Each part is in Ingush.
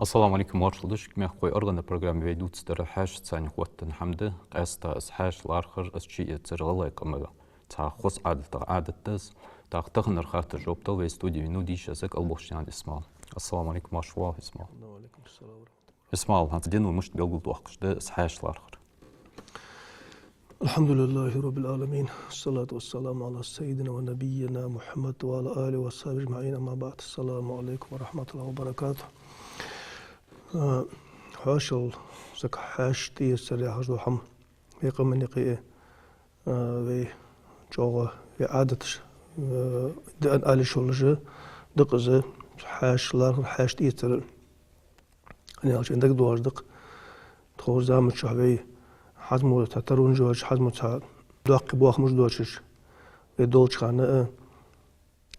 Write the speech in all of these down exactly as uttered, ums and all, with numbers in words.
Ассаламу Ӏалайкум, моаршал да шуга, мехкахой. Аргана программе вай дувцаш дар хьаьша царна хоттаденна хӀама да. Къаьстта из хьаьша лархӀар, из чуэцар гӀалгӀай къаман цхьа хоза Ӏадатех Ӏадат да из. ТӀаккха таханара хаттара жоп дала вай студе венав дийша саг Албохчанаькъан Исмаил. Ассаламу Ӏалайкум, марша воагӀалва, Исмаил. Ва Ӏалайкум ассалам ва рахьматуллахӀи. Исмаил, хӀанз дино мишта белгалдоаккхаш да из хьаьша лархӀар? الحمد لله رب العالمين، الصلاة والسلام على سيدنا ونبينا محمد وعلى آله وصحبه أجمعين، أما بعد، السلام عليكم ورحمة الله وبركاته. Э, хьоашал сага хьаьша тӀаэцар яхаш дола хӀама вай къаман юкъе, э, вай чӀоагӀа вай Ӏадаташ, э, да аьнна ала йиш йолаш да-кх из, хьаьша лархӀар, хьаьша тӀаэцар. ХӀана аьлча вайна дагадоагӀаш да-кх, тховра заман чухь вай хьазмо цхьа таронаш йоацаш, хьазмо цхьа доккхий бохамаш доацаш вай долча хана а,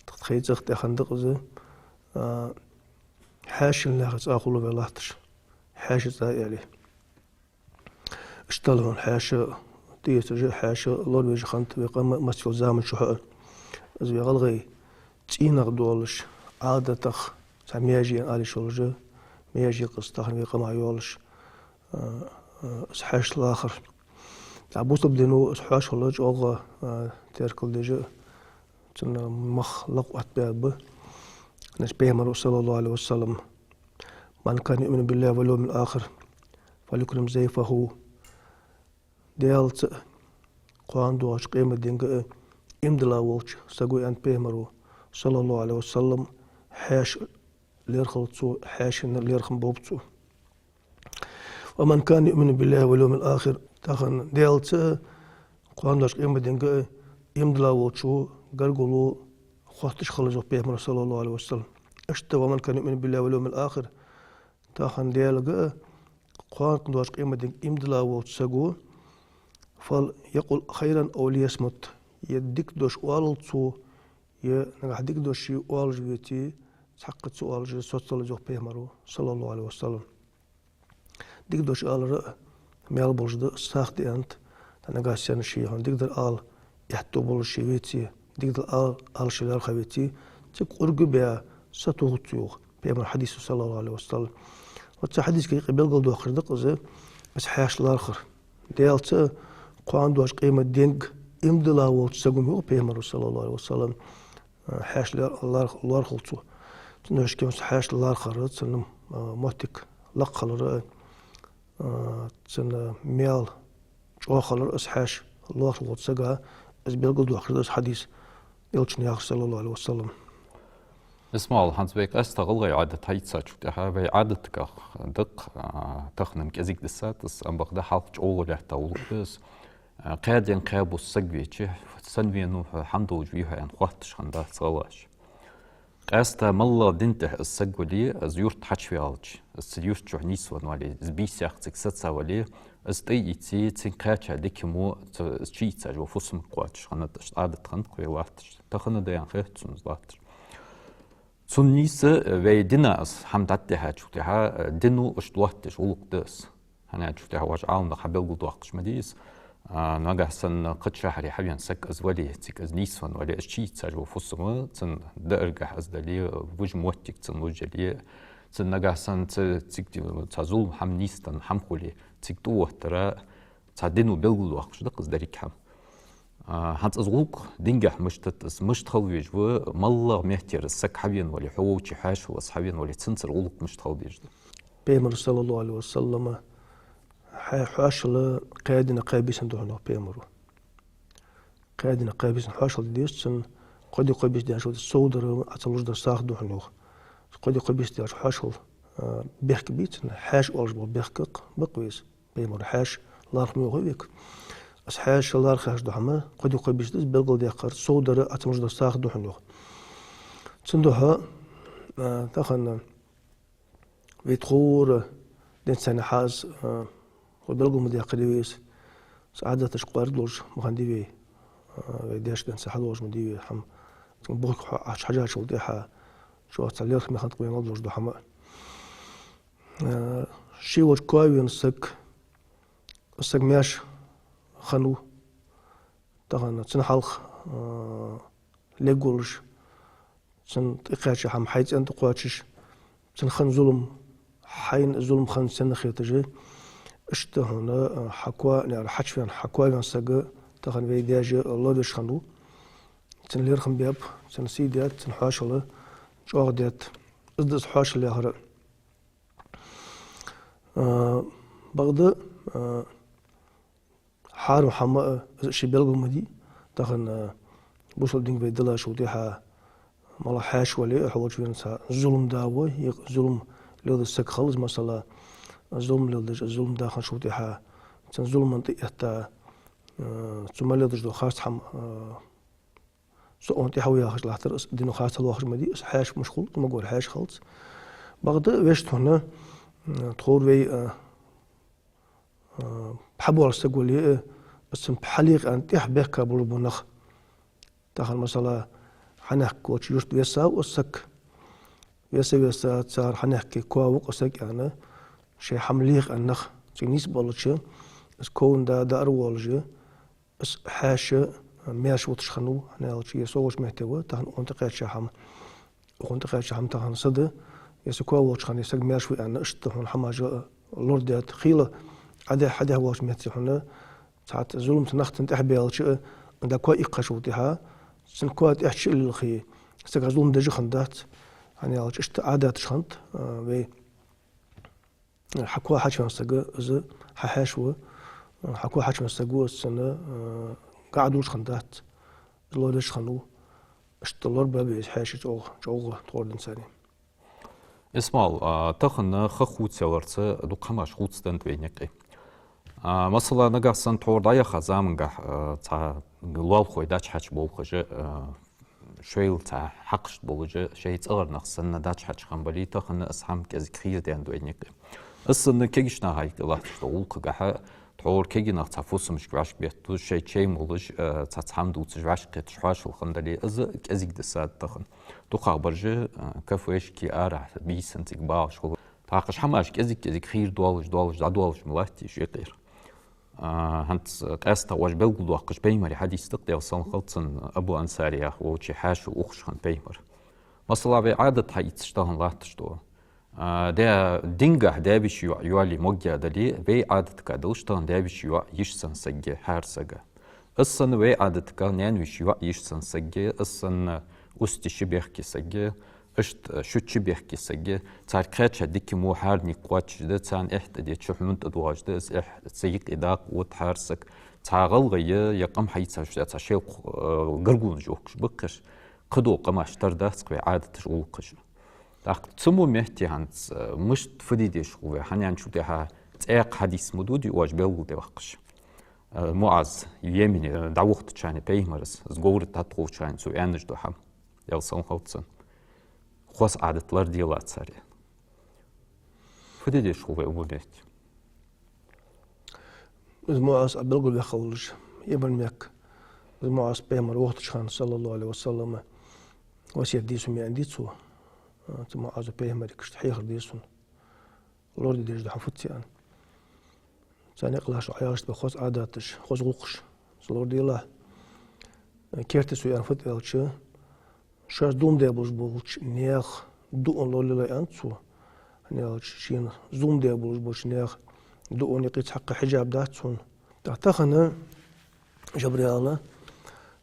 тха цӀагӀа тӀехьа да-кх из, а, хьаьшийна лаьрхӀа цӀа хулаш вай латташ, хьаьший цӀа а аьле. Иштта хьона хьаьша тӀаэцаш а, хьаьша лоравеш а хиннад вай къам массайолча заман чухь а. Из вай гӀалгӀай цӀенах долаш, Ӏадатах цхьа маьже я аьнна ала йиш йолаш, маьже я-кх из тахан вай къаман йолаш, а, а, из хьаьша лархӀар. ТӀаккха бусалба дино из хьоашал чӀоагӀа, а, теркалдеш а, цун мах лакха оттабаьб. Значит, Пайхамара, صلى الله عليه وسلم: «من كان يؤمن بالله واليوم الآخر فليكرم ضيفه». Даьлаца а, кхоана доагӀача къематденга а иман дилла волча саго, аьннад Пайхамара, صلى الله عليه وسلم, хьаьша лерхӀалва цо, хьаьшийна лерхӀам болба цо. «ومن كان يؤمن بالله واليوم الآخر», тахан Даьлаца а, кхоана доагӀача къематденга а иман дилла волчо гаргало хотташ хилва из, йоах Пайхамара, صلى الله عليه وسلم. Иштта «ومن كان يؤمن بالله واليوم الآخر», тахан Даьлага а, кхоана доагӀача къематденга иман дилла волча саго, «فليقل خيرا أو ليصمت», е дика дош оалалва цо, е нагахьа дика дош ше оалаш веце, цхьаккха ца оалаш, соцалва из, йоах Пайхамара, صلى الله عليه وسلم. Дика дош алар а маьл болаш да, сагӀа да, аьннад. ТӀаккха нагахьа санна ше хьона дикадар ала аьттув болаш ше веце, дикадар ала, ала ше лаьрхӀа веце, цига къург баь сатохац цо, йоах Пайхамара хьадисо, صلى الله عليه وسلم. Вот цу хьадиса юкъе белгалдоаккхаш да-кх из, из хьаьша лархӀар. Даьлаца а, кхоана доагӀача къематденга а иман дилла волча саго, йоах Пайхамара, صلى الله عليه وسلم, хьаьша лар-, ларх-, лархӀалва цо. Цудухьа кхы а из хьаьша лархӀар, цун, а, моттиг лакха хилар а, а, цун маьл чӀоагӀа хилар а из хьаьша лархӀалуча сага, из белгалдоаккхаш да из хьадис, Элчано яхар, صلى الله عليه وسلم. Исмаил, хӀанз вай къаьстта гӀалгӀай Ӏадат хьаийцачул тӀехьагӀа, вай Ӏадатагахь да-кх, а, тахан-м кӀезига дисад из, ам бакъда хьалха чӀоагӀа лаьтта гӀулакх да из. А, кхаь ден кхаь бус саг веча, сенна венав хьо, хьан долаш вий хьо аьнна хотташ хиннадац гӀалгӀаша. Къаьстта моллагӀа дина тӀа из саг вале, из юрта хьачуваьлча, из цу юрта чу нийсвенна вале, из бийсех цига саца вале, из тӀаийце, цунга кхаьча дика мо, цу, из чуийцаш вола фусам кхоачаш хиннад, иштта Ӏадат хиннад-кх вай латташ. Тахан а да аьнна хет сона из латташ. Цунна нийса, э, вай дина из хӀама дӀатӀадихьачул тӀехьагӀа, э, дино иштта лоаттадеш гӀулакх да из. ХӀана аьлча тӀехьа вай Ӏаламнаха хьабелгалдоаккхаш ма дий из. А, нагахьа санна кхыча шахьаре хьавена саг из вале, цига из нийсвенна вале, из чуийцаш вола фусам, цун дааргахьа из дале, вож моттиг цун луш яле, цун нагахьа санна ца, цига цхьа зулам хӀама нийсденна хӀама хуле, цига тӀаоттара, цхьа дино белгалдоаккхаш да-кх из деррига хӀама. А, хӀанз из гӀулакх дингахь мишта да, из мишта хила везаш ва, моллагӀа меттера из саг хьавена вале, хьо волча хьаьшал из хьавена вале, цунцара гӀулакх мишта хила дезаш да? Пайхамара, صلى الله عليه وسلم, хьа-, хьоашал кхаь дина кхаь бийсан да хьона, йоах Пайхамара. Кхаь дина кхаь бийсан хьоашал де деза цун, кхо ди кхо бийса даьлча, вот сов дар, Ӏа ца луш дар сагӀа да хьона, йоах. Кхо ди кхо бийса даьлча хьоашал, а, бехк бий цун, хьаьша оалаш бола бехк, бакъ веза. Пайхамара хьаьша лархӀа ма йоах вайга. Из хьаьша лархӀаш дола хӀама, кхо ди кхо бийса да из белгалдаьккхар, сов дар, Ӏа ца луш дар сагӀа да хьона, йоах. Цудухьа, а, тахан вай тховра денз цхьана хьа из, а, хьо белгал ма даьккхадий вай из. Из Ӏадаташ кхоарга долаш ма хиннадий вай. А, вай даьша денз цхьа хьадоагӀаш ма дий вай хӀама. Цун бухк хьо Ӏочухьажачул тӀехьагӀа чӀоагӀа цхьа лерхӀаме хиннад-кх вай мел долаш дола хӀама. Э, ше волча коа вена саг, саг маьрша хиннав, тахан цун хьалха, э, лергволаш, цунна тӀакхаьча хӀама хьай цӀен тӀа кхоачаш, цунна хинна зулам хьайна зулам хиннад санна хеташ, иштта хьона, а, хьа коа, наьра хьачувена, хьа коа вена саг тахан вай даьша ловш хиннав. Цун лерхӀам беб, цун сий детт, цун хьоашал чӀоагӀа детт. Из да из хьоашал яхар. А, бакъда, а, хьарам хӀама, а, из ший белгал ма дий. Тахан, а, бусалба дин вай диллачул тӀехьа мел хьаьша вале а, хьо волча венца зулам да ва, е зулам леладеш саг хилча, масала, зулам леладеш, зулам да хинначул тӀехьа, цун зулама тӀа этта, а, цо мел леладеш дола харц хӀама, а, со укхунна тӀехьавоагӀаш латтар, из дина харц хьалоахаш ма дий, из хьаьша мишта хул, из магор хьаьша хилац. Бакъда вешта хьона, м, тховра вай, а, а, пхьа боалаш саг вале а, из цун пхьа лийкъа аьнна тӀехьа бехка болаш бола нах. Тахан, масала, хьанехк волча юрта весав из саг. Веса-веса цар хьанехк коа ва-кх из саг аьнна, шоай хӀама лийкъа аьнна нах цига нийсбелча, из ковна да даар волаш, из хьаьша маьрша вуташ хиннав, хӀана аьлча, е со волча метте ва, тахан укхунна тӀакхаьча хӀама, укхунна тӀакхаьча хӀама тахан са да, е са коа волча хана, е саг маьрша ва аьнна, иштта хьона хӀамаш лорадетт, хийла Ӏадехьа, хьадехьа волча метте хьона цхьацца зуламца нах цунна тӀехьабаьлча, да коа иккхачул тӀехьа, цун коа тӀехьа чу а лилхе, сага зулам деш хиннадац, хӀана аьлча, иштта Ӏадаташ хиннад, а, вай. Хьа коа хьачувена саг из хьа хьаьша ва, хьа коа хьачувена саг ва из цунна, а, гӀа долаш хиннадац, из лорадеш хиннав, иштта лорабаьб из хьаьша чӀоагӀа, чӀоагӀа тховра динца. Исмаил, а, тахан ха хувцаяларца дукха хӀамаш хувцаденнад вайна юкъе. А, масала, нагахьа санна тховра дӀаяхача замангахьа, а, цхьа лоалахой дача хьача болхаш, а, шоайла цхьа хьакъашта болаш, шоай цӀагӀара нах санна дача хьача хиннабале, тахан из хӀама кӀезига хийрадаьннад вайна юкъе. Из санна кегийча наха юкъе латташ дола гӀулакхагахьа, тховра кегий нах цхьа фусамашка вӀашагӀбетташ, шоай чай молаш, а, цхьацца хӀама дувцаш, вӀашагӀкхеташ хьоашал хиннадале, из кӀезига дисад тахан. ДукхагӀбараш, а, кафешки, арахьа бийсан цига багӀаш хул. ТӀаккха уж хӀамаш кӀезиг-кӀезига хийра доалаш, доалаш, дӀадоалаш ма латт уж юкъера. А, хӀанз къаьстта оаш белгалдоаккхаш пайхамара хьадис да-кх, Даьла салам хилда цунна, Абу Ансари яха волча хьаьшо ухаш хиннад пайхамар. Масала, вай Ӏадат хьаийцача тахан латташ да. А, даь-, дингахьа даь-веший йоӀ йоалае могга дале, вай Ӏадатага далаш тахан даь-веший йоӀ йиш санна саг я хӀара сага. Из санна вай Ӏадатага наьна-веший йоӀ йиш санна саг я, из санна устий ши бехке саг я, иштта шучча бехке саг я, царга кхаьча дика мо хӀара никъ кхоачаш да, царна эхь тӀадеча хьона тӀадоагӀаш да, из эхь цу юкъе дакъа оттаду хӀара саг. Цхьа гӀалгӀай е къам хьаийцача, цхьа шоайла, э, гаргалонаш йохкаш ба-кх ераш. Кхыдола къамаш тара дац-кх вай Ӏадаташ, гӀулакхаш. ТӀаккха цу мо метте хӀанз, э, мишта фу де дезаш хул вай, хӀана аьлча тӀехьа цхьаькха хьадис ма дий оаш белгалдаь вахаш. Э, МуӀаз Йемене, э, дӀавохийтача хана пайхамара, из говр тӀа тховча хана цо аьнна дола хӀама, Даьла салам хилда цунна. Хоза Ӏадат лораделахь цар. Фу де дезаш хул вай укх мо метте? Из МуӀаз Ӏа белгалваьккха волаш, Йемен-мехка. Из МуӀаз пайхамар вохийтача хана, саллаллахӀу Ӏалайхи ва саллам, васкет де сона аьннадий цо. Цу МуӀаза пайхамарага иштта хьехар де сона. Лораде дезаш дола хӀама фуд аьнна. Царна юкъе латташ Ӏа яхаш ба хоза Ӏадаташ, хоза гӀулакхаш. Из лораделахь. Керте цо аьннад фуд аьлча, шоаш зулам даь болаш болча наьха дуӀа лоралелахь аьннад цо. ХӀана аьлча шийна зулам даь болаш болча наьха дуӀан юкъе цхьаккха хьижаб дац цунна. ТӀаккха тахан, Жабраил, а,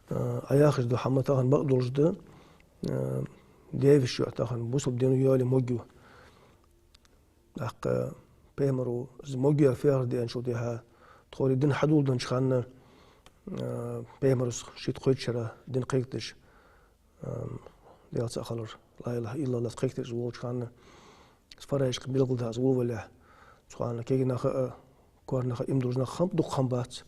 Ӏа яхаш дола хӀама тахан бакъдолаш да, а, даь-веший йоӀ тахан бусалба дино йоалае могга я. ТӀаккха пайхамаро из могга яхар фу яхар да аьнначул тӀехьа, тховра дин хьадоладеннача хана, а, пайхамаро шийна кхойтта шера дин кхайкадеш, а, Даьла цаӀ хилар, ла илахӀа иллаллахӀ кхайкадеш волча хана, из фараишка белгалдаь из волавалалехь, цу хана кегий наха а, коара наха а, иман долаш нах хиннаб, дукха хиннабац.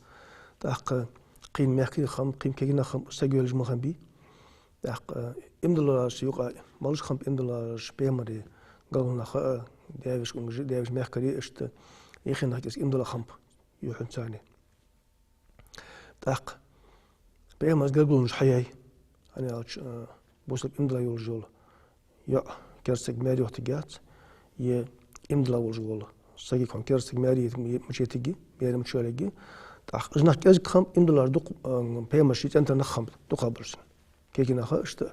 ТӀаккха кхийна мехкарий хиннаб, кхийна кегий нах хиннаб, саг йоалаеш ма хиннабий. ТӀаккха иман диллараш юкъе малаш хиннаб иман диллараш, пайхамара гаргара нах а, даь-веший къонгаш а, даь-веший мехкарий а, иштта юхе нах кӀезига иман дилла хиннаб юххьанцара. ТӀаккха пайхамара гаргалонаш хьаяьй, хӀана аьлча, а, бусалба иман дилла йолаш йола йоӀ керста саг маьре йохийтаргьяц, е иман дилла волаш вола саг хьона керста саг маьре йита ма-, мича йитаргья, маьре мича йоалаергья. ТӀаккха уж нах кӀезига хиннаб иман диллараш дукха, а, пайхамара ший цӀен тӀара нах хиннаб, дукхагӀбараш санна. Кегий нах а иштта.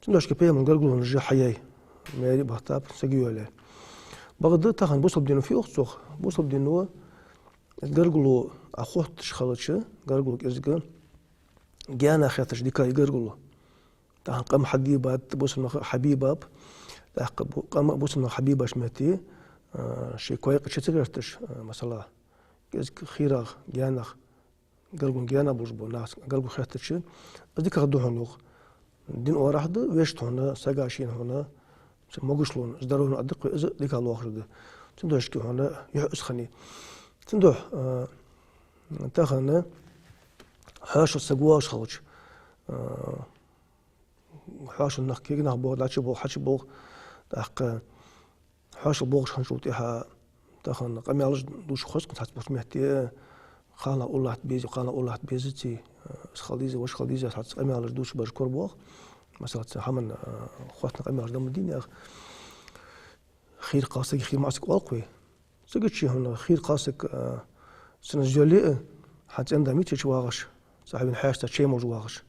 Цудухьа пайхамара гаргалонаш хьаяьй, маьре а бахийтаб, саг а йоалаяьй. Бакъда тахан бусалба дино фу йоах цох? Бусалба дино гаргало Ӏа хотташ хилча, гаргало кӀезига гаьна хетташ дика я гаргало. Тахан къам хьадийбад, бусалба нах хьабийбаб. ТӀаккха бу-, къам а бусалба нах хьабийбача метте, а, шоай кой-кхы чу ца гӀерташ, а, масала, кӀезига хийрагӀа, гаьнагӀа, гаргалонна гаьна болаш бола нах гаргало хеттача, из дикагӀа да хьона, йоах. Дина орахьа да, вешта хьона, сага шийна хьона, цу могашалонна, здоровьена а да-кх вай, из дикагӀа лоархӀаш да. Цудухьа шки хьона юхь из хиннай. Цудухьа, а, тахан хьоашалгӀа саг воагӀаш хилча, а, хьоашалгӀа нах, кегий нах болх, дӀачу болх, хьачу болх, тӀаккха хьоашалгӀа болхаш хинначул тӀехьа тахан къамаьлаш дувцаш хоза, цхьацца бусалба метте, кхалнах уллатта безий, кхалнах уллатта безаций, из хила деза, вож хила деза, цхьацца къамаьлаш дувцаш бараш корабоагӀа. Масала, цхьан хӀаман, а, хоттаденна къамаьлаш да ма дий наха. Хийра кхалсаг, хийра маӀа саг оал-кх вай. Цигача хьона хийра кхалсаг, а, цунна зоале а, хьа цӀен-да мичча вагӀаш, цхьа хьавена хьаьшаца чай молаш вагӀаш.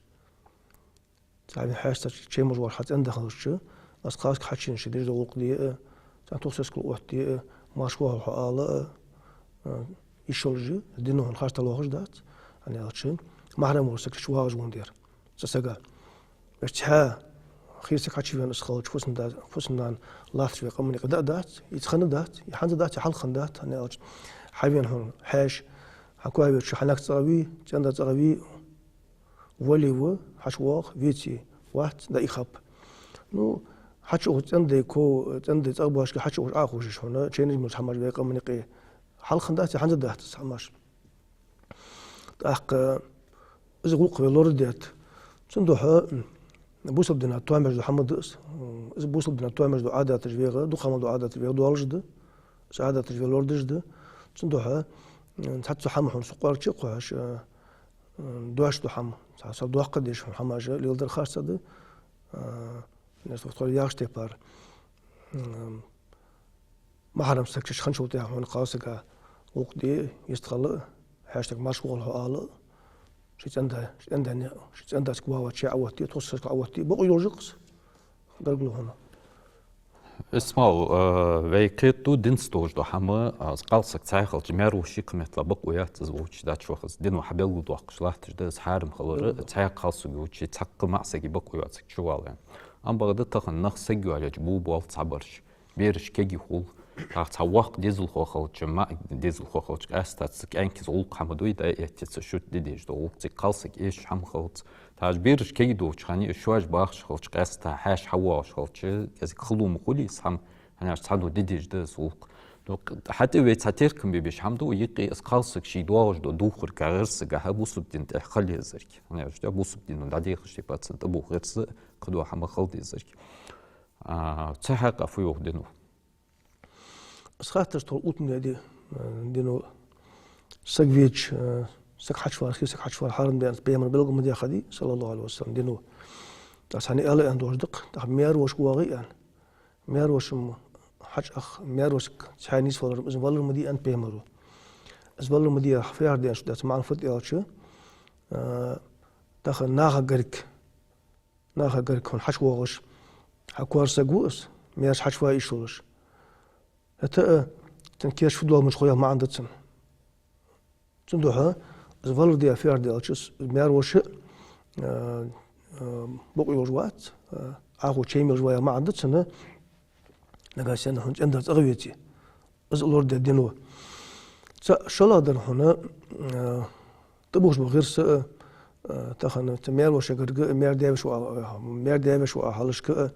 Цхьа хьавена хьаьшаца чай молаш вагӀаш хьа цӀен-да хилча, из кхалсаг хьачуена ший деш дола гӀулакх де а, цхьан тохсаскал оттаде а, марша вахалва хьо ала а, а, йиш йолаш я, дино хьона харцахьа лоархӀаш дац, хӀана аьлча, махьрам вола саг чу вагӀаш вон дера цу сага. Вешта цхьа хийра саг хьачувена из хилча, фусам-да, фусам-нана латташ вай къаман юкъе даа дац, из хинна дац, из хӀанз а дац, из хьалха хинна дац, хӀана аьлча, хьавена хьона хьаьша, хьа коа веча хьа нах цӀагӀа вий, цӀен-да цӀагӀа вий, волий ва, хьачувоагӀа, веций, вац, дӀаихаб. Ну, хьачуухаш цӀен-дай ков, цӀен-дай цӀагӀа боагӀашка хьачуухаш Ӏоховшаш хьона, чайнаш-мелаш хӀамаш вай къаман юкъе. Хьалха хинна дац, хӀанз а дац из хӀамаш. ТӀаккха из гӀулакх вай лорадергда. Цудухьа бусалба дина тоамаш дола хӀама да из. Из бусалба дина тоамаш дола Ӏадаташ вайга, дукха хӀамал дола Ӏадаташ вайга долаш да. Из Ӏадаташ вай лорадеш да. Цудухьа цхьацца хӀама хьона сукъарча кхухьаш, а, дош дола хӀама, цхьа сел доккха деш хьона хӀамаш леладар харц да. А, несту тхо яхаш тайпара, м, махьрам саг чу хинначул тӀехьа хьона кхалсага гӀулакх де йистхила, хьаьшашка марша вахалва хьо ала, ший цӀен-да, ший цӀен-да, ший цӀен-да саг вагӀача чай Ӏооттаде, тхо саг Ӏооттаде, бокъо йолаш я-кх из гаргало хьона. Исмаил, а, вай кхетаду динца долаш дола хӀама, а, кхалсаг цхьаь хилча, маьр-воша ший кхы меттала бокъо яц из волча дачох, из дино хьабелгалдоаккхаш латташ да, из хьарам хилар, цхьаь кхалсаг йолча, цхьаккха маӀа саг бокъо йоацилга чувала. Амма бакъда тахан нах саг йоалаеча бу боал цхьабараш. Бераш кегий хул. ТӀаккха цхьа воккха дезалхо хилча, маӀа дезалхо хилча, къаьстта цу кӀаьнка из гӀулакх хӀама дуй, дӀаэтта цу шуьрта де дезаш дола гӀулакх, цига кхалсаг эшаш хӀама хилац. ТӀаккха уж бераш кегий долча хана, уж шоаш бахаш хилча, къаьстта хьаьша хьавоагӀаш хилча, кӀезига хало ма хулий из хӀама, хӀана аьлча цхьадола де дезаш да из гӀулакх. Ну, хьатӀа вай цхьа теркам бе безаш хӀама да, юкъе из кхалсаг ший доагӀаш дола духарга, гӀирсагахьа бусалба дина тӀехьа хила езарг. ХӀана аьлча бусалба дино дӀадехаш тайпара цунна тӀабоагӀа гӀирс а, кхыдола хӀама хила дезарг. А, цу хьакъехьа фу йоах дино? Из хаттар тхона оттадаь да, а, дино. Саг веча, а, саг хьачувар, хийра саг хьачувар хьарам да аьнна пайхамара белгал ма даьдий, саллаллахӀу Ӏалайхи ва саллам, дино. ТӀаккха цхьанне аьлар аьнна доагӀаш да-кх, тӀаккха маьр-воша вагӀий аьнна. Маьр-вошас-м хьачуахка, маьр-воша сага цхьаь нийсвалар-м из валар ма дий аьннад пайхамара. Из валар ма дий яхар фу яхар да аьнна, цу маӀан фуд аьлча, а, тахан наха гарга, наха гарга хьона хьачувоагӀаш, хьа коара саг ва из, маьрша хьачува йиш йолаш. ХӀаьта а, цун керда фу долаш хул яха маӀан да цун. Цудухьа из валар дий фу яхар да аьлча, из маьр-воша, а, а, бокъо йолаш вац, а, Ӏохо чай мелаш ва яха маӀан да цун, нагахьа санна хьона цӀен-да цӀагӀа веце. Из лорадергда дино. Цхьа шоллагӀдар хьона, а, тӀабоагӀаш бола гӀирс а, а, тахан цу маьр-вошагарга а, маьр-даь-веший воӀ, а, маьр-даь-веший воӀ хьалхашка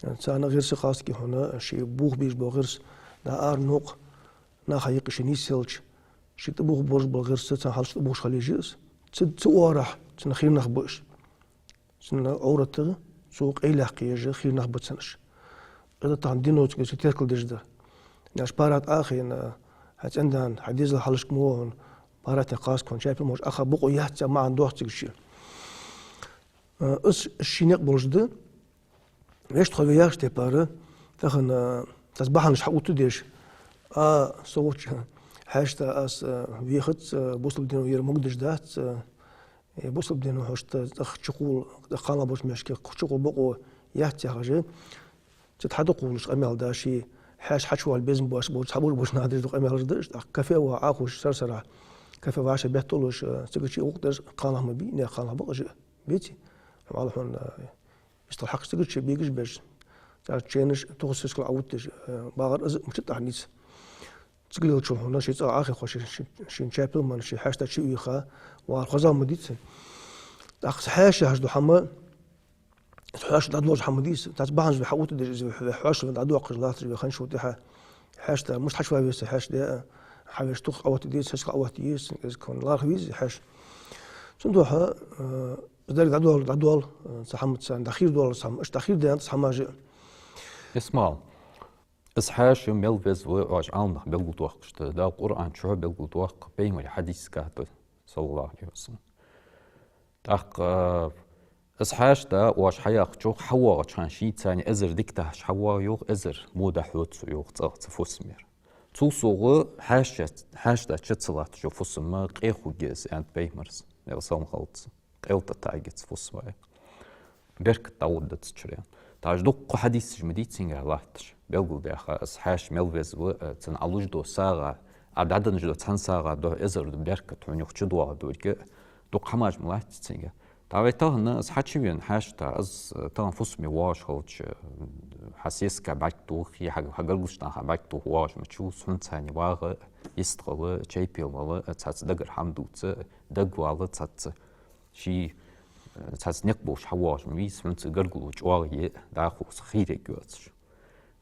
а, царна гӀирс а, кхалсага хьона ший бохабеш бола гӀирс, дӀаара новкъа наха юкъе ший нийсъелча, ший тӀабоагӀаш бола гӀирс царна хьалхашка тӀабоагӀаш хила еза из. Цу, цу оагӀорахьа цун хийра нах ба уж. Цун Ӏовратах цо къайлаяккха езаш хийра нах ба цун уж. Из да тахан дино цига цу теркал деш дар. Неш паргӀата Ӏохайна, хьа цӀен-да, хьа дезала хьалхашка мо хьона, паргӀата кхалсаг хьона чапи молаш Ӏоха бокъо яц яха маӀан доагӀа цига ший. А, из ший никъ болаш да. Вешта тхо вай яхача тайпара, тахан, а, цхьацца бахьанаш хьаоттадеш, а, со волча хьаьшаца аз, а, вехац, а, бусалба дино ер могадеш дац, а, э, бусалба дино хьошта цӀагӀа чукхувла, цӀагӀа кхалнах болча маьждиге чукхувла бокъо яц яхаш, цу тӀа хьадукха волаш къамаьл да ший, хьаьша хьачувала безам боацаш бола, цхьабараш боацаш нах деш да къамаьлаш да уж. ТӀаккха кафе вагӀа Ӏохувш, сара-сара кафе вагӀаш бетталуш, цига чу гӀулакх деш кхалнах ма бий, наьха кхалнах ба-кх уж, беций? Хьо ала хьона, э, бистал хьакхаш цига чу бегаш беш, цар чайнаш, туху сискал Ӏооттадеш, э, багӀар из мича тӀа нийса. Цига лелачул хьона ший цӀагӀа Ӏохайхаш, ший, ший, ший чапил мара, ший хьаьшта чу вийха, вагӀар хоза ма дий цунна. ТӀаккха хьаьша яхаш дола хӀама, хьаьша дӀадолаш хӀама дий из, цхьацца бахьанаш вай хьаоттадеш из, вай хьаьша дӀадоаккхаш латташ вай хинначул тӀехьа, хьаьшта мишта хьачува веза хьаьша де, хьавеш тух Ӏооттаде, сискал Ӏооттае, из кхы лархӀа веза хьаьша. Цудухьа, э, из деррига дӀадоал, дӀадоал, э, цхьа хӀама царна дӀахийрдоалаш хӀама, иштта дӀахийрдаьннад цхьа хӀама а. Исмаил, из хьаьша мел веза ва оаш Ӏаламнаха белгалдоаккхаш да, Дала Къуръан чу белгалдоаккх, Пайхамара хьадисагахьа да, саллаллахӀу Ӏалайхи ва саллам. ТӀаккха, э, из хьаьша да оаш хьаяьккхачох хьавоагӀача хана шийца цхьана эзар дика дахьаш хьавоагӀа йоах, эзар во дахьа йоаца йоах цӀагӀа цу фусамера. Цул совгӀа хьаьша, хьаьша чу ца латташ йола фусам къе хургья из, аьннад Пайхамара, Даьла салам хилда цунна. Къел тӀатаьргья цу фусамах. Беркат дӀагӀоргда цу чура. ТӀаккха дуккха хьадисаш ма дий цунгахьа латташ. Белгалдаьха, из хьаьша мел веза ва, э, цунна Ӏалуш дола сагӀа, Ӏа дӀаденна дола цхьан сагӀа духьа эзар беркат хьона юха чудоагӀаргдолга, дуккха хӀамаш ма латт цунгахьа. ТӀаккха вай тахан из хьачувена хьаьша, из, э, тахан фусаме воагӀаш хилча, э, хьа сеска бӀарг тохе, хьа, хьа гаргарча наха бӀарг тоха воагӀаш ма вий, хьунца цхьана вагӀа, йистхила, чайпелмала, э, цхьацца дагара хӀама дувца, дагавала цхьацца. Ший, э, цхьацца никъ болаш хьавоагӀаш ма вий из, хьунца гаргало чӀоагӀа я, дӀахо из хийраргйоацаш.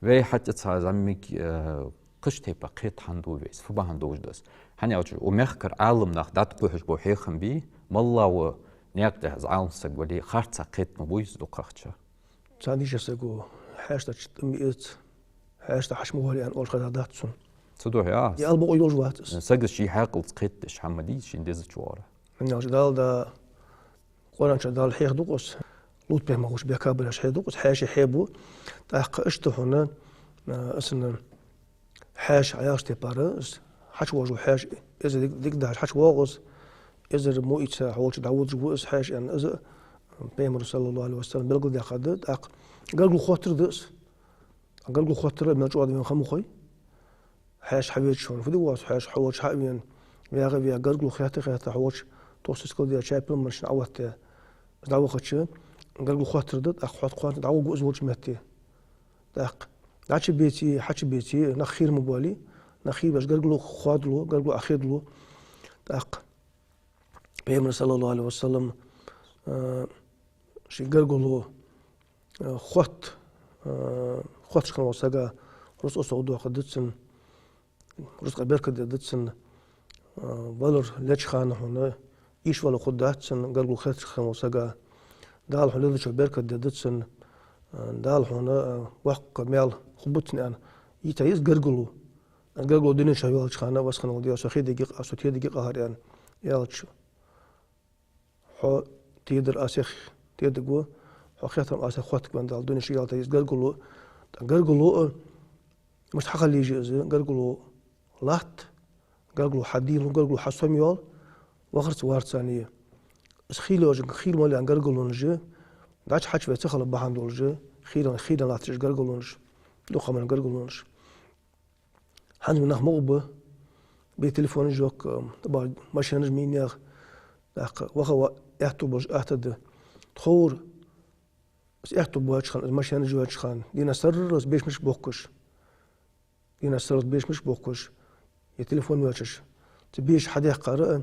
Вай хьатӀа цхьа зӀамига, э, кхыча тайпара кхетаде хӀама да вай из, фу бахьан долаш да из. ХӀана аьлча, укх мехкара Ӏаламнах дӀатӀакхухьаш бола хьехам бий, малав наькъа тӀа из Ӏалам саг вале, харцахьа кхета ма бу из дукхагӀчар. Цхьан дийшача саго хьаьшта чу тӀа ма эца, хьаьшта хьачу ма вала аьнна оалаш хезадац сона. Цудухьа, а? Е ала бокъо йолаш вац из. Саго ший хьаькъалца кхетадеш хӀама дий из, шийна дезача гӀора. ХӀана аьлча Дала да, Къуръан чу Дала хьехаду-кх из, Лут пайхамар ховш бехкабар яхаш хьехаду-кх из, хьаьша хьехабу. ТӀаккха иштта хьона, а, из хьаьша Ӏа яхача тайпара, из хьачувоагӀаш вола хьаьша, эзар дика, дика дахьаш хьачувоагӀа из, эзар во ийца хьо волча дӀаводаш ва из хьаьша аьнна, из Пайхамара, саллаллахӀу Ӏалайхи ва саллам, белгалдаьккха да. ТӀаккха гаргало хоттар да из. Гаргало хоттар мел чӀоагӀа да вайна ха ма хой. Хьаьша хьавеча хьона фу де воаца, хьаьша хьо волча хьа а вена, вагӀа а вена, гаргало хетта-хетта хьо волча, тохе сискал де, чайпелмаш Ӏооттаде, из дӀавахача, гаргало хоттар да, тӀаккха хьо кхоана дӀагӀоргва из волча метте. ТӀаккха дӀачубеце, хьачубеце, нах хийра ма боалий, нах хийра беш гаргало хоадалу, гаргало Ӏохедалу. ТӀаккха Пайхамара, саллаллахӀу Ӏалайхи ва саллам, а, ший гаргало, а, хотт, а, хотташ хинна волча сага рузкъа совдоаккхаргда цунна, рузкъа беркат дергда цунна, а, валар леча хана хьона ийша вала хургдац цунна, гаргало хотташ хинна волча сага. Дала хьона лелачох беркат дергда цунна, а, Дала хьона, а, боккха маьл хургба цунна аьнна, йитай из гаргало. Гаргало дунен чу ваьлча хана, васханал дия, со хедагикъ, со тедагикъ ахар аьнна, аьлча. Хьо тедар асех тедаг ва, хьо хетам асех хоттаг ва аьнна Дала дунен чу ялтай из гаргало. ТӀаккха гаргало, мишта хьахила еза из, гаргало латт, гаргало хьадийла, гаргало хьасомайоал, вахарца варцане. Из хийла йолча, хийла мел яьнна гаргалонаш, дӀачу хьачувена ца хила бахьан долаш, хийла, хийла латташ гаргалонаш, дукха мел гаргалонаш. ХӀанз нах мукъа ба, бе телефонаш йоаккх, тӀабахьа машенаш ма йий наьха, тӀаккха ваха ва аьттув болаш атта да. Тховра из аьттув боацача хана, из машенаш йоацача хана, дийнахьа сарралца бешамаш бохкаш. Дийнахьа сарралца бешамаш бохкаш. Е телефон йоацаш. Цу беша хьадаьккхар а,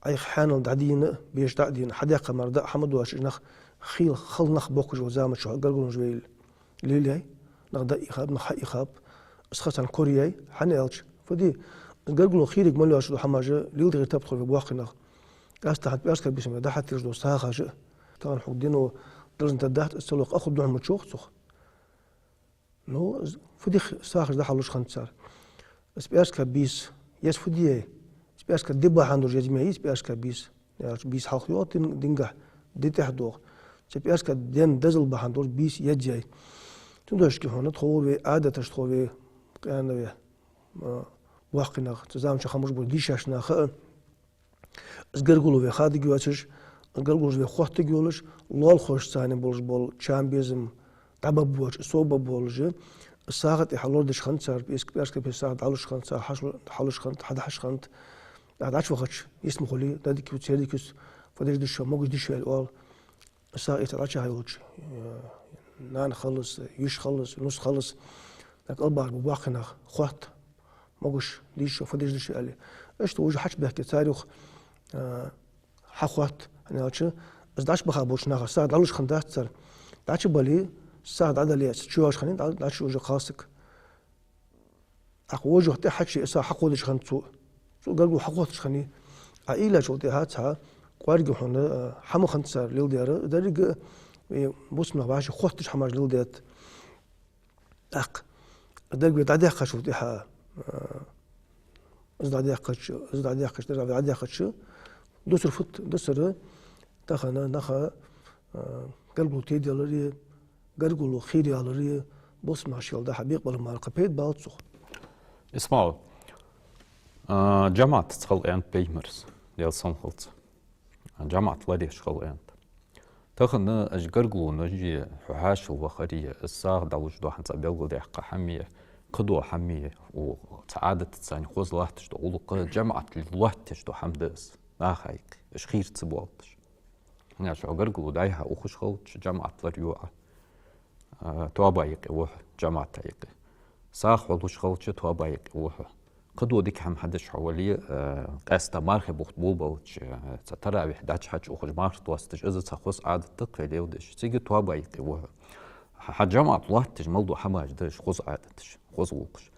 Ӏайха хьаьнал дӀадийна, беша дӀа а дийна, хьадаьккха мара даа хӀама доацаш нах хийла, хала нах бохкаш вола заман чухь гаргалонаш вай лелаяьй, нах даа ихаб, нах хьаихаб, из ха царна кораяьй, хӀана аьлча, фу де, гаргало хийраргйолаш дола хӀамаш леладе гӀертаргба тхо вай боккхий нах. Къаьстта хьа пӀаьраска бийсан вай дӀахьатираш дола сагӀаш а, тахан хьога дино даржан тӀа дац, из ца лохе къа хургдолаш ма дий цох. Ну, фу де сагӀаш дӀахьалуш хиннад цар. Из пӀаьраска бийса еза фу де яьй? Из пӀаьраска де бахьан долаш еза ма яьй из пӀаьраска бийса. Яьлча бийса хьалха йоагӀа дин-, дингахьа, ди тӀехьа доагӀа. Цу пӀаьраска ден дезал бахьан долаш бийса еза яьй. Цудухьа хьона тховра вай Ӏадаташ, тховра вай къаьна вай, а, боккхий нах, цу заман чухь хинна болаш бола дийша нах а, из гаргало вай хаддаш йоацаш, из гаргалонаш вай хотташ йолаш, лоалахошца цхьана болаш бола чам-безам дӀабаргболаш, совбаргболаш, сагӀа тӀехьа лорадеш хиннад цар, пӀераска, пӀераска сагӀа дӀалуш хиннад цар, хьалуш, хьалуш хиннад, хьадахьаш хиннад. ТӀаккха дӀачувахача, йист ма хулий, дӀадика юц, цердика юц, фу деш да шо, могаш дий шо аьле оал. СагӀа эца дӀачахьа йолча, э, нана хилалца, йиша хилалца, нус хилалца, тӀаккха кӀалбараш ба боккхий нах, хотт, могаш дий шо, фу деш да шо аьле. Иштта вожаш хьачубаьхке, цар юха, э, хьахотт, хӀана аьлча, из дӀачубаха болча наха сагӀа дӀалуш хиннадац цар. ДӀачубале, сагӀа дӀадала яц, чу йоагӀаш хиннай, дӀа-, дӀачу уже кхалсаг. ТӀаккха вожах тӀехьача из сагӀа хьакховдаш хиннад цо. Цо гаргало хьакхотташ хиннай. Ӏа уйла йичул тӀехьа цхьа кӀоарга хьона, э, хӀама хиннад цар леладаьр. Деррига, э, бусалба наха вӀаши хотташ хӀамаш леладаьд. ТӀаккха дерг вай дӀадаьккхачул тӀехьа, э, из дӀадаьккхача, из дӀадаьккхача, дерг дӀадаьккхача, дусар фуд, дусар тахан наха, э, гаргало тедаяларе, гаргало хийраяларе, бусалба наха шоайла дӀа-хьа бекъабалар мара кхы пайда балац цох. Исмаил, а, жамаӀатаца хила аьннад пайхамара, Даьла салам хилда цунна. ЖамаӀат лораеш хила аьннад. Тахан уж гаргалонаш, хьо хьаьшал вахар, из сагӀа дӀалуш дола хӀанз цхьа белгалдаьккха хӀама, кхыдола хӀама, у, цхьа Ӏадатаца хоза латташ дола гӀулакх, жамаӀат лоаттадеш дола хӀама да из, наха юкъе, уж хийра ца боалийташ. ХӀана аьлча хьо гаргало дӀа-хьа ухаш хилча, жамаӀат лорайо Ӏа, а, тоабан юкъе ва хьо, жамаӀата юкъе. СагӀа хьо луш хилча, тоабан юкъе ва хьо. Кхыдола дика хӀама хьадеш хьо вале, э, къаьстта мархий бутт болабелча, э, цхьа таравихь дӀачухьа ухаш, марха доасташ, из цхьа хоза Ӏадат да-кх вай леладеш. Цига тоабан юкъе ва хьо. Хьа, хьа жамаӀат лоаттадеш мел дола хӀамаш да уж хоза Ӏадаташ, хоза гӀулакхаш.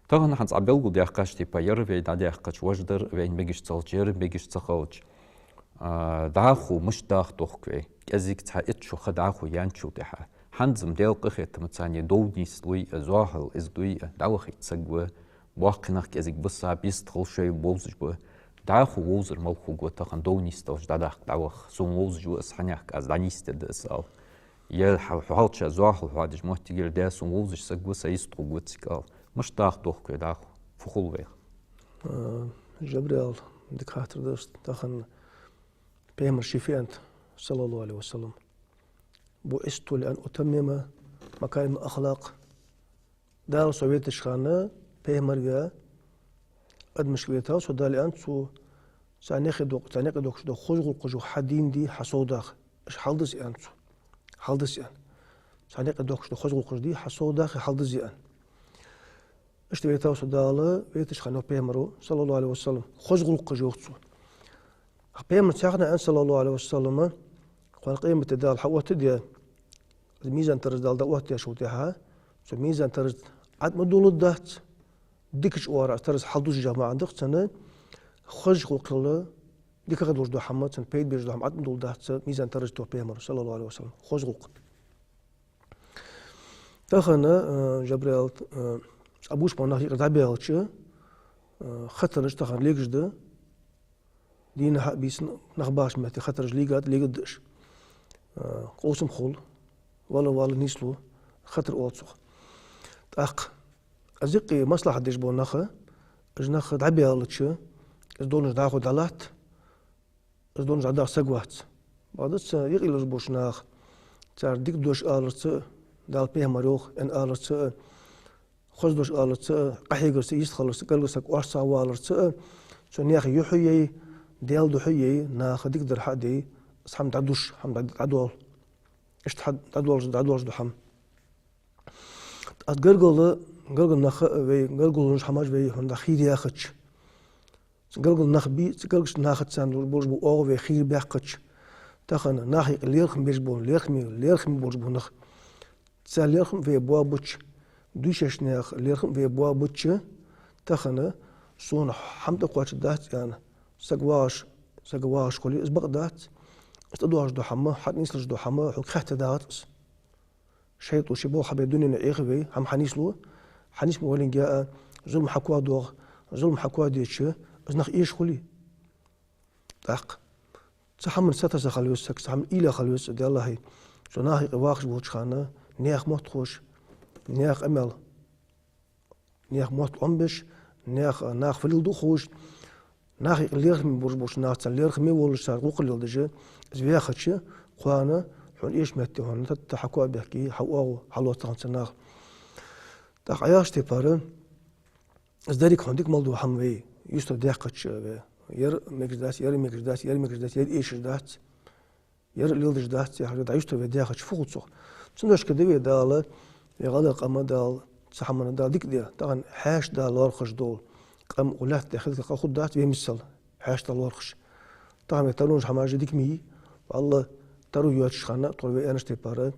Тахан хӀанз Ӏа белгалдаьккхача тайпара, ер вай дӀадаьккхача, вож дар вайна мегаш ца хилча, ер мегаш ца хилча, а, дӀахо мишта даха дохк вай, кӀезига цхьа итт шу ха дӀахо яьнначул тӀехьа. ХӀанз-м Даьла къахетамца дов нийслой, зоахьал из дой, дӀавахийта саг ва, боккхий нах кӀезига бисаб, йистхила шоай вовзаш ба. ДӀахо вовзар мала хургва тахан дов нийсделча дӀадаккха дӀаваха. Сона вовзаш ва из хьанехк, аз дӀанийсдергда из, ала. Е хьа-, хьо хьалча зоахьал хьоадеш моттигера, даь сона вовзаш саг ва, са йистхургва цига, ала. Мишта даха дохк вай дӀахо? Фу хул вайх? А, Жабраил, дика хаттар да из. Тахан пайхамара ший фу аьннад, саллаллахӀу Ӏалайхи ва саллам: «بعثت لأتمم مكارم الأخلاق». Дала со вайташ хана пайхамар ве, адамашка вайтав со Дала, аьннад цо, царна юкъе доккха, царна юкъе доккхаш дола хоза гӀулакхаш хьадийна дий, хьасовдаха. Уж хьалдиза, аьннад цо. Хьалдиза, аьннад. Царна юкъе доккхаш дола хоза гӀулакхаш дий, хьасовдаха, хьалдиза, аьннад. Иштта вайтав со Дала, вайташ хана пайхамар ва, саллаллахӀу Ӏалайхи ва саллам, хоза гӀулакхаш, йоах цо. Пайхамара цхьанне аьннад, саллаллахӀу Ӏалайхи ва саллам, кхоана къематди Дала хьаоттаде, из мизан-тараза Дала дӀаоттадечул тӀехьа, цу мизан-тараза тӀа ӀотӀа ма доалларгдац, дикача оагӀорахьа из тараза хьалдузаш, маӀан да-кх цун, хоза гӀулакхал дикагӀа долаш дола хӀама, цунна пайда беш дола хӀама ӀотӀа ма доалларгдац мизан-тараза тӀа, йоах пайхамара, саллаллахӀу Ӏалайхи ва саллам, хоза гӀулакх. Тахан, э, Жабраил, э, цхьабараш нах юкъера дӀабаьлча, э, хатараш тахан легаш да, дийнахьа а, бийсанна а нах бахача метте хатараш легад, легадда уж. Э, къовсам хул, вала-вала нийслу, хатар оал цох. ТӀаккха из юкъе маслахьат деш бола нах, уж нах дӀабаьлча, из долаш дӀахо дӀалатт, из долаш дӀадаха саг вац. Бакъда цу юкъе лелаш болча наха, цар дика дош аларца а, Дала, пайхамара йоах аьнна аларца а, хоза дош аларца а, къахьегарца а, йистхиларца а, гаргара саг орцагӀваларца а, цу наьха юхь а яй, Даьла духьа а яй, наха дикадар хьа а дей, из хӀама дӀадуш, хӀама дӀа-, дӀадоал. Иштта хьа дӀадоалаш, дӀадоалаш да хӀама. ТӀаккха гаргара, гаргара нах а вай, гаргалонаш, хӀамаш вай хьона дӀахийра яхача, цу гаргара нах бий, цу гаргарча нахаца царна болаш бола оагӀув вай хийра баьккхача, тахан наха юкъе лерхӀам беш бола, лерхӀаме, лерхӀаме болаш бола нах, цар лерхӀам вай боабича, дийшача наьха лерхӀам вай боабича, тахан сона хӀама тӀакхоачаргдац аьнна, саг вагӀаш, саг вагӀаш хуле, из бакъ дац. Из тӀадоагӀаш дола хӀама, хьатӀанийслуш дола хӀама хьога хаьттадергдац из. ШайтӀо ший болх хьабе дунен Ӏехаве, хӀама хьанийслу, хьанийсма валинге а, зулам хьакоадоагӀа, зулам хьакоадеча, из нах эшаш хулий. ТӀаккха цу хӀаман сатасса хила веза саг, цу хӀаман уйла хила веза, Даьллахьа, цу наха юкъе вахаш волча хана, наьха мотт ховш, наьха къамаьл, наьха мотт Ӏомабеш, наьха, наха фу леладу ховш, наха юкъе лерхӀаме болаш болча нахаца лерхӀаме волаш, цар гӀулакх леладеш, из ваьхача, кхоана хьона эшача метте хьона тӀа-тӀа хьакоа а баьхке, хьа оагӀув хьалоац тахан цу наха. ТӀаккха Ӏа яхача тайпара, из деррига хьона дика мел дола хӀама вай юстара даьккхача, вай ер мегаш дац, ер мегаш дац, ер мегаш дац, ер эшаш дац, ер леладеш дац яхаш, дӀаюстара вай даьхача фу хул цох? Цудухьа да вай Дала, вай гӀалгӀай къам Дала, цу хӀаманна Дала дика даь, тахан хьаьша Дала лоархӀаш дола къам укх лаьтта тӀа хилга къа хургдац, вай миссел хьаьша Дала лоархӀаш. Тахан вай таронаш хӀамаш дика ма йий, валлахӀи, таро йоацача хана, тхо вай аьннача тайпара,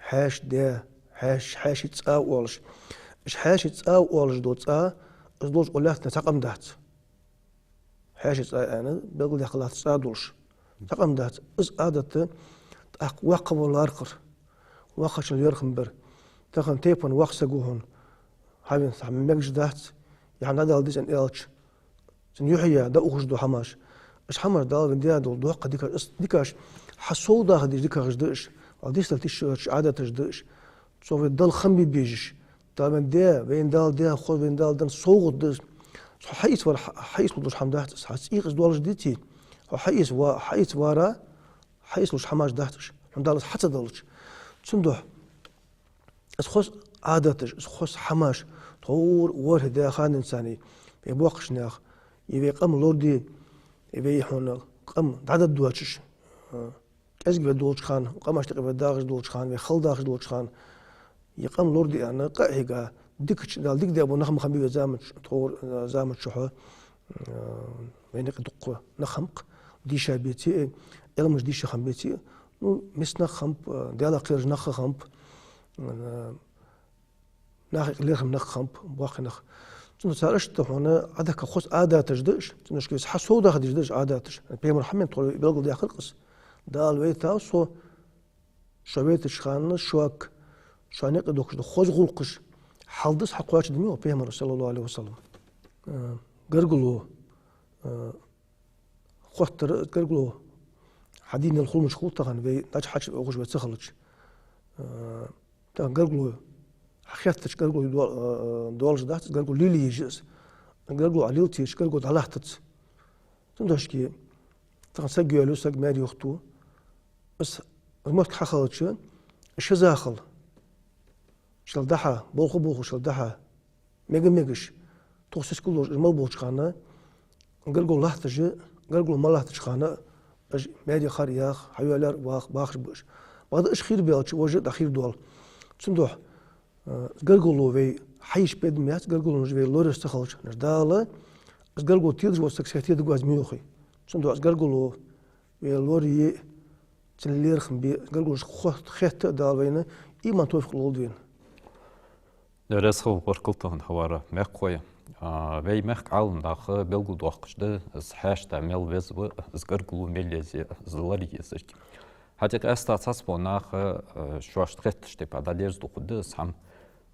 хьаьша даь, хьаьш-, хьаьший цӀа оалаш. Уж хьаьший цӀа оалаш дола цӀа, из долча укх лаьтта тӀа цхьа къам дац. Хьаьший цӀа аьнна, белгалдаьккха латта цӀа долаш. Цхьа къам дац. Из Ӏадат тӀаккха воккхагӀвар лоархӀар. Воккхачун лерхӀам бар. Тахан тайпан воккха саг ва хьона, хьавена цхьа мегаш дац, е хӀама дӀадала деза аьнна аьлча, цун юхье дӀаухаш дола хӀамаш. Уж хӀамаш Дала вайна даь дола доккха дикаш, из дикаш хьасовдахар деза дикагӀаш да уж, вай дистал тиша йоацаш Ӏадаташ да уж. Цо вай Далла хам бе безаш, Дала вайна даь, вайна Дала даь, хоза вайна Дала даь совгӀат да из. Цо хьаийца вар, хьаийца луш хӀама дац из, хьа цӀийкъас долаш диций? Хьо хьаийца ва-, хьаийца вар, хьаийца луш хӀамаш дац уж, хьона Дала из хьа ца далча. Цудухьа из хоза Ӏадаташ, из хоза хӀамаш, тховра ворхӀе даь ханнанца, вай боккхийча наха, е вай къам лораде, е вай хьона къам дӀадоадеш, а, кӀезига вай долча хана, къамашта юкъе вай дагӀаш долча хана, вай хала дагӀаш долча хана, е къам лораде аьнна, къа а хьийга, дикача, Дала дика даь бола нах ма хиннабий вай заман чу, тховра, а, заман чухь, а, вайна юкъе дукха нах хиннаб-кх, дийша беций, Ӏилмаш дийша хиннабеций, ну, миска нах хиннаб, а, Даьлах кхераш нах хиннаб, а, наха юкъе лерхӀам нах хиннаб, боккхий нах. Цудухьа цар иштта хьона Ӏадат тӀа хоза Ӏадаташ да уж, цудухьа хьасовдахар дезаш да уж Ӏадаташ. Пайхамара хьамена тхо белгалдаьккхар-кх из. Дала вайтав со, шо вайтача хана шуга, шоана юкъе дохкаш дола хоза гӀулакхаш хьалдиза хьакхоачаргда ма йоах Пайхамара, саллаллахӀу Ӏалайхи ва саллам. Э, гаргало, э, хоттар, гаргало хьадийнал хул мишта хул тахан, вай дӀачу-хьачу ухаш вай ца хилча. Э, тахан гаргало хьахеттача гаргало до-, э, долаш дац, гаргало лелае еза из. Гаргало Ӏа лелаца езача гаргало дӀалаттац. Цудухьа тахан саг йоалаю, саг маьре юхату. Из, из мотт хьахилча, ши зама хила. Шел дӀа-хьа, болх бохаш шел дӀа-хьа, мега-мегаш, тхо сискал долаш уж мел болча хана, гаргало латташ, гаргало мел латтача хана, уж маьре хар яха, хьайоалаяьр ваха, бахаш ба уж. Бакъда уж хир баьлча, вож а дӀахир доал. Цудухьа, э, гаргало вай хьайийца бедам яц, гаргалонаш вай лораеш ца хилча, хӀана аьлча Дала, из гаргало тедаш вола саг сехьтедаш вац ма йоахий. Цудухьа из гаргало вай лорае, цун лерхӀам бе, гаргалонаш хо-, хетта а Дала вайна иман, товфикъ лолда вайна. Раьза хилва баркал тахан хьавар, мехкахой. А, вай мехка Ӏалам наха белгалдоаккхаш да, из хьаьша да мел веза ва, из гаргало мел еза, из лорае еза. ХӀаьта къаьстта цхьабола наха, а, шоашта хеттача тайпара дӀадерзаду хургда из хӀама.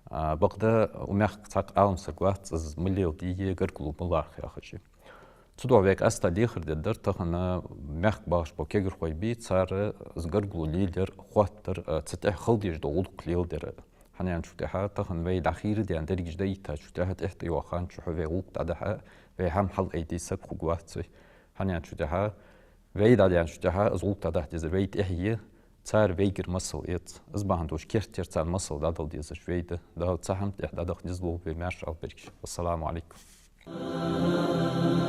А, бакъда укх мехка цхьаккха Ӏалам саг вац, из ма леладе, гаргало ма лоархӀа яхаш. Цудухьа вай къаьстта дехар дергдар тахан мехка багӀаш бола кагирхой бий, цар из гаргало лелаяр, хоттар, а, цу тӀехьа хила дезаш дола гӀулакх леладер. ХӀана аьлча тӀехьа тахан вай дӀахийра даьнна дерригаш дӀайиттача тӀехьа, тӀехьа тӀайоагӀача хана чухь вай гӀулакх дӀадахьа, вай хӀама хьалъайде саг хургвац вай. ХӀана аьлча тӀехьа вай дӀадаьннача тӀехьа из гӀулакх дӀадахьа дезар вай тӀехьа я, цар вайгара масал эц. Из бахьан долаш керттера царна масал дӀадала дезаш вай да. Дала цу хӀама тӀехьа дӀадаха низ лулба вай, маьрша Ӏалбергба. Вассаламу Ӏалайкум.